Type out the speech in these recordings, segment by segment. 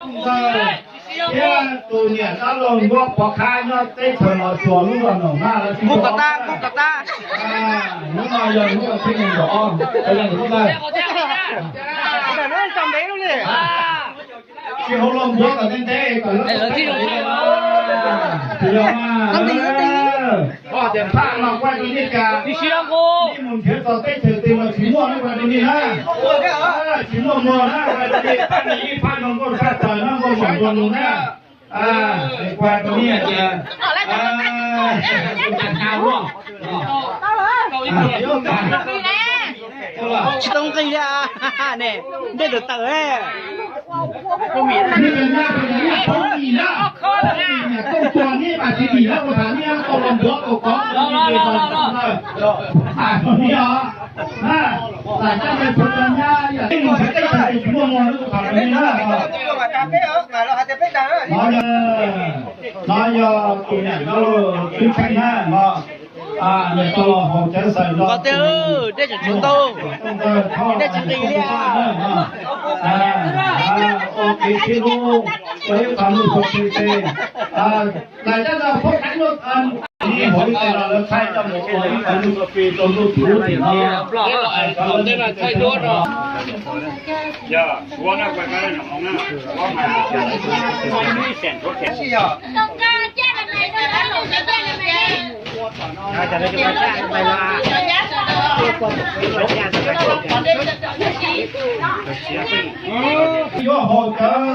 Ntxawg thiab tus niam dab laug Nkuab Pov Khab nyob teb chaws Los Tsuas lub zos Noom Naj lawv tsis nkaum ob. Hnub no yog hnub vas thib nees nkaum ob, yog hnub ntawd. Tsis hau los npuav kom ntev ntev kom lawv tsis yog. Phaj no kuaj rau nej cas, nej mus nrhiav txog teb chaws twg los tsis muaj na, kuaj rau nej na. Tsis muaj muag na, kuaj rau nej, phaj no ib phaj zoo nkauj tshaj plaws na, nkauj mom nplua nuj na. Kuaj rau nej tias, tsis tau nqis li ne, dej tawm tawm. Phob mis na, phob mis na, phob mis niam tooj tuag nej mas tsis dim na, kuv tham nej tau los ntuav kaus kov, tham rau nej os. Lam coj nej phuv cov nyab, nej mus nrhiav teb chaws twg tsis muaj muag na, kuv tham rau nej na. No yog, no yog tus niam Tswv Tsheej na, niam tau los haus cawv xaws no. Dej tseem tshuav ntau, dej tsis nqis li. Ua kev sib hlub, ua ib qho lus xov phi te. Lais caj dab phoj teev, ib hauv ib qe no lawv thaij coj mus ua ib qho lus xov phi rau ntuj txuv tim no. Yuav haus cawv,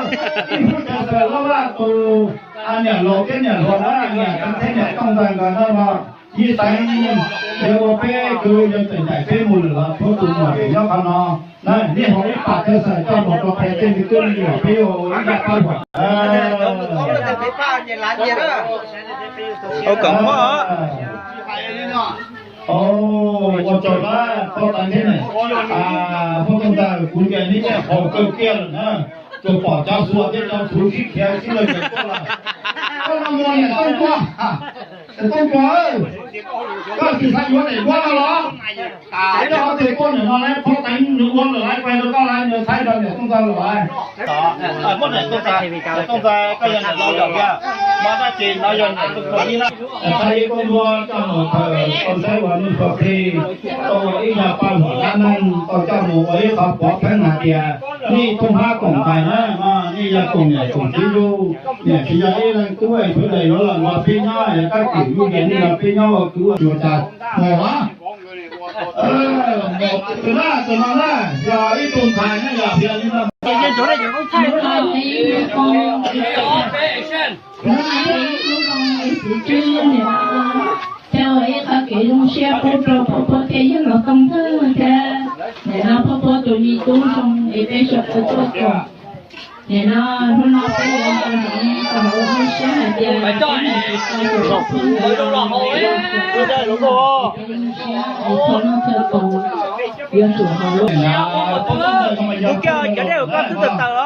ib hnub cawv xaws laj laj tus niam laus thiab niam hluas na, niam Tswv thiab niam Tooj ntawd nkawd no los, yij teev, yog ua peb kwv yawg txawm ncaim peb mus lawm los tshuav tus muam nyob qhov no. Nej haus ib pam cawv xaws coj mus rau qhia tej me tub me nyuam peb yuav ua ib yam pab huam. Ua kom muab. Ua tsaug na, pov teev thiab ne. Phooj Tooj ntawd kuv ntias neb coj haus kawg kiag lawm na, tsuas pom cov xuas thiab cov txhuv sib khiav sib law cov tuaj lawm. Koj no muaj niam Tooj tuaj, niam Tooj tuaj, koj tsis xav yuav daim duab no los? Coj qhov twg tuaj nim no lawm, pov teev nws ua lawm lawm, kuv hais rau koj lawm, nws thaij rau niam Tooj ntawd lawm lawm. Muab niam Tooj ntawd, niam Tooj ntawd koj yog niam laus yom thiab, mas dab tsi no yog niam Tooj tuaj ib na. Thaij ib koj duab coj mus thawm tau saib ua lus xov phi, tau ua ib yam pab huam dab neeg, tau coj mus ua ib qho pov pheej hais tias nej Tooj Hab koom tais na, nej yog koom niam koom txiv yug, niam tsis yog ib leeg tub es txhua daim yuav los nrog peb nyob, yog kab kem yug yam nej nrog peb nyob ua kwv ua tij ua cas. Mus a, mus kwv na, tus no na, yog ib tug ntxhais na, yog piav li no. Hnub no ib txwv tub niam no, ces ua ib qho kev zoo siab pub rau pog pog thiab yawg laus Tooj Hab thiab. Nim no pog pog tus me tub zoo es peb sawv daws tuaj koom. Nim no hnub no peb yuav tau hloov tau hauv lub siab hais tias peb mus tus tau tus pog pog ntawd, peb zoo siab es txhua leej txhua tus yuav tsum hauv lub. Mus kiag cov dej uas koj twb tawm tawm os.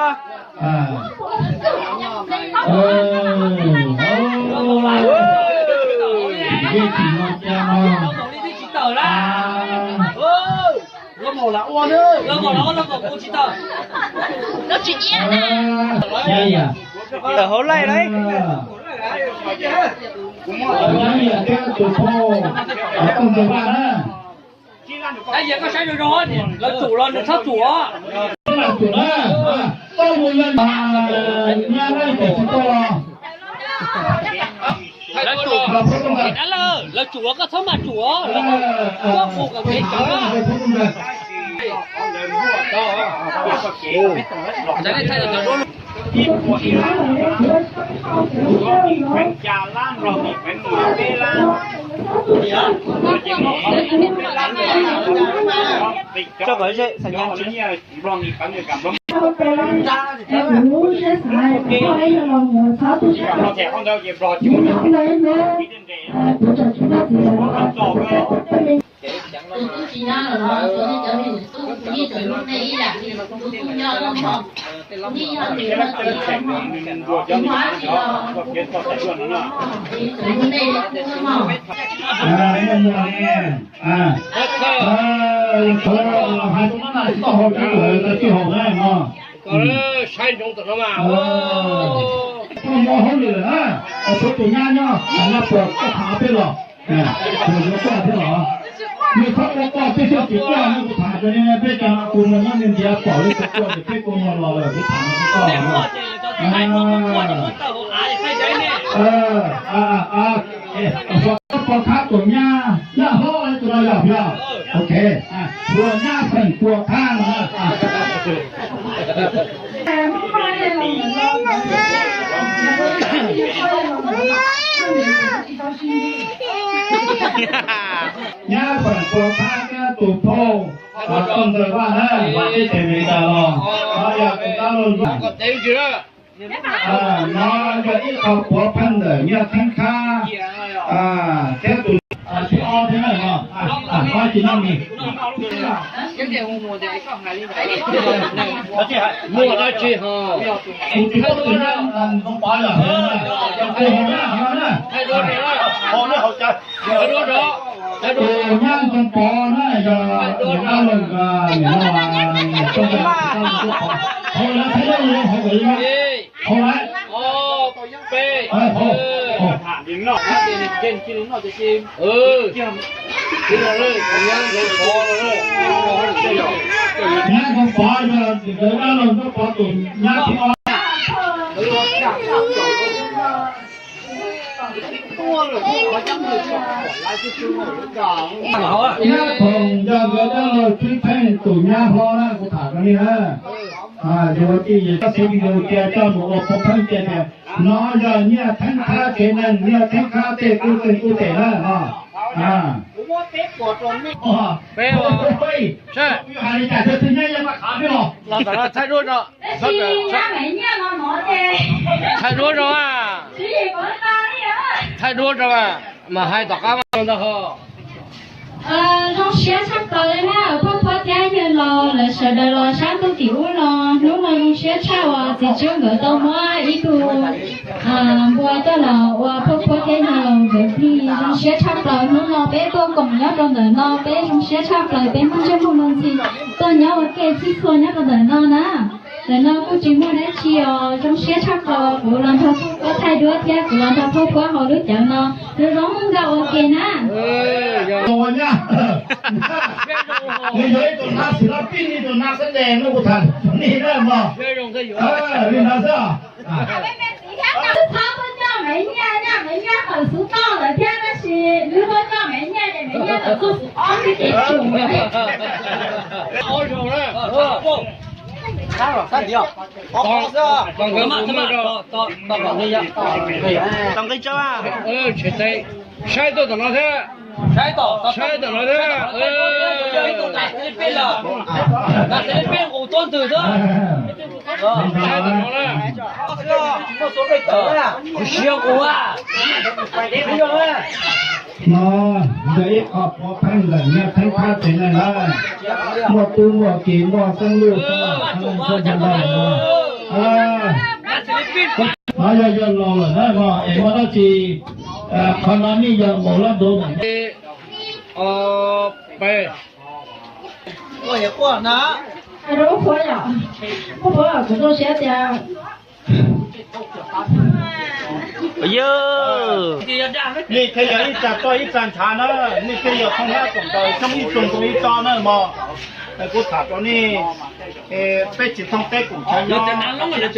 Dej tsis no cas no. Tawm hauv laij lauj. Tus pog, koj ntxawg Vaj na. Lawv tsum los nws txhob tsum os. Lawv tsum, lawv tsum los koj txhob mam tsum os. Koj mus kom kev cawv. Tso kom zem xav nyas tsis. Kuv lub siab xav hais tias koj ib yam los mus txhob tu siab, kuv nyob ntawd ib hnub, kuv tseem tsis muaj txiv los tus tub tsis nyob lawm los tus nej cov me nyuam tub kuv yeej tseem hlub nej ib yam li kuv tub nyob lawm mog. Kuv yeej yog tus yog tus hmov dab tsi los kuv yeej tseem hlub nej li kuv mog. Hais rau no na, tsis tau haus cawv lawm, tsis haus na mog. Saib ntsoov tom no mas. Koj mus hauj lwm lawm na, tshuav tus nyab nyob, nyab puas koj tham peb los? Puas yuav koj thiab los? Nws txhob ua koj twb xyoj tsis koj, nws kuv tham rau nej, peb cov no kuv mus nyob ntiav pom lub tsev kua ces peb kuj mus los lawm, kuv tham no rau koj. Pov Khab tus nyab, nyab hlob tus no yog, yog. Ok, ua nyab feem Pov Khab no. Nyab feem Pov Khab thiab tus phauj Tooj Ntxawg Vaj na, los teb chaws Amelikas los, no yog tus dab laug Zuag. No yog ib qho puav pheej ntawm Nyiaj Theeb Khab thiab tus thib ob thiab na, no tsis noj mis. Muaj dab tsi ho? Kuv tsis paub tus nyab Ntxoov Pov yog, tus nyab Ntxoov Pov na yog niam dab laug, niam no, niam Tooj Ntxawg Pov, hauv lawv Thaib Dawb Laug hauv kom li no, hauv lawv. Nyab Ntxoov Pov yog niam dab laug Ntxoov Pov tus nyab thib ob. Nyab Khoom yog nkawd dab laug Tswb Theej tus nyab hlob na, kuv tham rau nej na. Yuav ua tij yog koj xav video cia coj mus ua puav pheej cia tias no yog Nyiaj Theeb Khab tsev neeg, Nyiaj Theeb Khab tej kwv tij kwv tij na no. Hais li cas cov txiv nyab yeej ma khav peb los? Thaij duab rau, thaij duab rau, mas hais tom qab ntag ho. Zoo siab tshaj plaws li na, Phoj Phuab thiab yawg laus lawv sawv daws los sab ntuj tim ub los, hnub no zoo siab tshaj uas txiv Tswb nkawd tau muab ib tug npua coj los ua Phoj Phuab thiab yawg laus nkawd plig. Zoo siab tshaj plaws, hnub no peb tuaj koom nyob rau ntawm no, peb zoo siab tshaj plaws, peb muaj ntsej muag ntxhi tuaj nyob ua ke txhij txhua nyob rau ntawm no na. Ntawm no kuj tsis muaj dab tsi os, zoo siab tshaj plaws, kuv los nrog Phoj Phuab thaij duab thiab kuv los nrog Phoj Phuab haus lub cawv no, zoo zoo nkauj ua ke na. Nws yog ib tug nab xiv lab pib, ib tug nab xab des no kuv tham nej na mog. Li no xwb. Wb txhob tuaj coj Maiv Nyiaj, Maiv Nyiaj tawm xub toj lawm thiab, tab sis wb tuaj coj Maiv Nyiaj ces Maiv Nyiaj tawm txoj xub ob xwb ces tsum. Saib tuaj tom no thiab, saib tom no thiab. Saib tom no na. No yog ib qho puav pheej ntawm Nyiaj Theeb Khab tsev neeg na. Muaj tub muaj ki, muaj xeeb luj xeeb lam, xeeb leej xeeb ntxawg no. No yog yawg laus lawm na, es muaj dab tsi, qhov no nej yog laus lab ntuv. Nej thiaj yog ib tsa toj ib tsa ntshav na, nej thiaj yog thoob hlab koom ntawv xyoob ib tsoog ntoo ib tsob na mog. Kuv tham rau nej, peb tsis thooj teb koom chaw nyob, thaij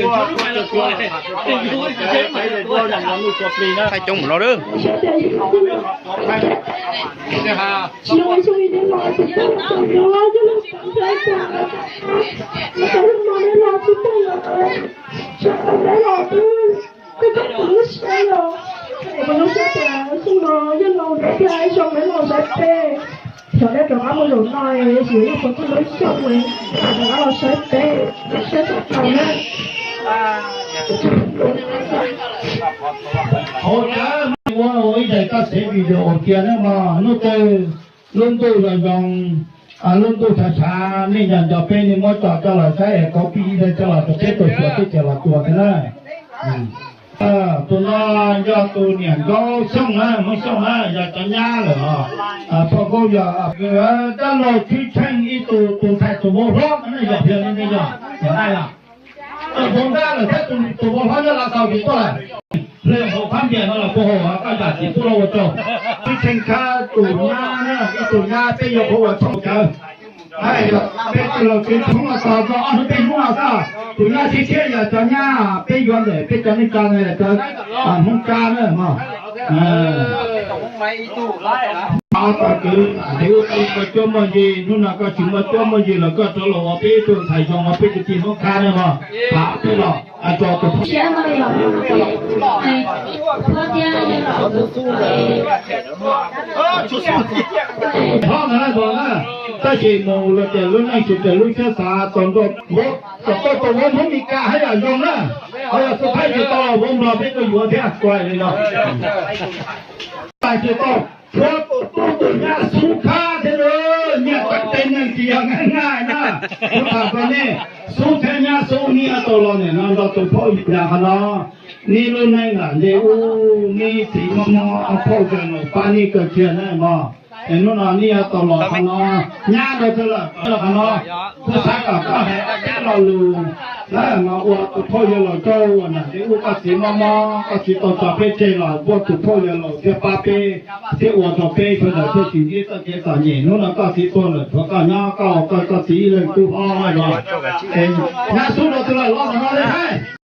coob mus no. Xyov nej rov qab mus zaum no, xyov nej puas tau lub xyoo, rov qab los saib peb, saib tau na. Hauv cov ua ib daim koj xev video kiag na mog, hnub twg lub ntuj zoo zoo, lub ntuj tshav tshav, nej nco nco peb, nej muab tso coj los saib es kauv pij ib daim coj los rau peb tau xyuas teb chaws los tua thiab na. Tus no yog tus niam Nkaub Xyooj na, Hmoob Xyooj na, yog cov nyab lawm os. Phauj Nkaub yog dab laug Tswb Tsheej ib tug tus ntxhais tus vauv hlob na, yog yog li ntawd yog, yog na yog. Vauv nrab lawm thiab tus vauv hlob nyob Lav Xaus tsis tuaj lawm. Hle hauv phab npias no los puag hauv koj zam txiv tub los ua tsaug. Ib txheej khab tus nyab, ib tug nyab peb yuav qhuav ua tshoob cawv. Peb tus los tsev tshoob los txog txog ob hnub peb hnub no xwb. Tus nyab siab siab yog cov nyab peb yuav ntawm peb cov neej tsa no yog cov Hmoob Tsab na mog. Tos kwv, ntev ua tau muaj cuab muaj yig, hnub no koj tsis muaj cuab muaj yig los koj rov los ua peb tus ntxhais zoo ua peb tus tij Hmoob Tsab na mog. Pab peb los tso tus Hlob na, tab sis mus los ces lub neej tsis raws lub siab xav, tau nrog vauv, tau tau vauv Hmoob Mes Kas haj yam zoo na. Ho yog xub thaib tsis tau los vauv Nplog peb tuaj yuav thiab, kuv hais li no. Tais tsis tau, tshuav tus tub tus nyab xub khab thiab, nyiaj txawm tej neeg tsis yog nyaj na. Kuv tham rau nej, xub thiab nyab xub neb yuav tau los nim no nrog tus phauj yawg qhov no. Neb lub neej lam nce ub, neb txiv muaj mob, phauj yawg laus pab neb kawg kiag na mog. Es hnub no neb yuav tau los qhov no, nyab rau txog lawm los qhov no, kuv xav kom koj hais ob peb lo lus na, mas ua tus phauj yawg laus rau uas nram nce ub koj txiv mob mob, koj txiv tau tso peb tseg los muaj tus phauj yawg laus thiaj pab peb, thiaj ua rau peb sawv daws thiaj tsis ntsib txoj kev txom nyem. Hnub no koj txiv tuag lawm, tshuav koj nyob, koj ua koj txiv ib leeg tub hlob na. Nyab xub rau txog lawm los qhov no li hais.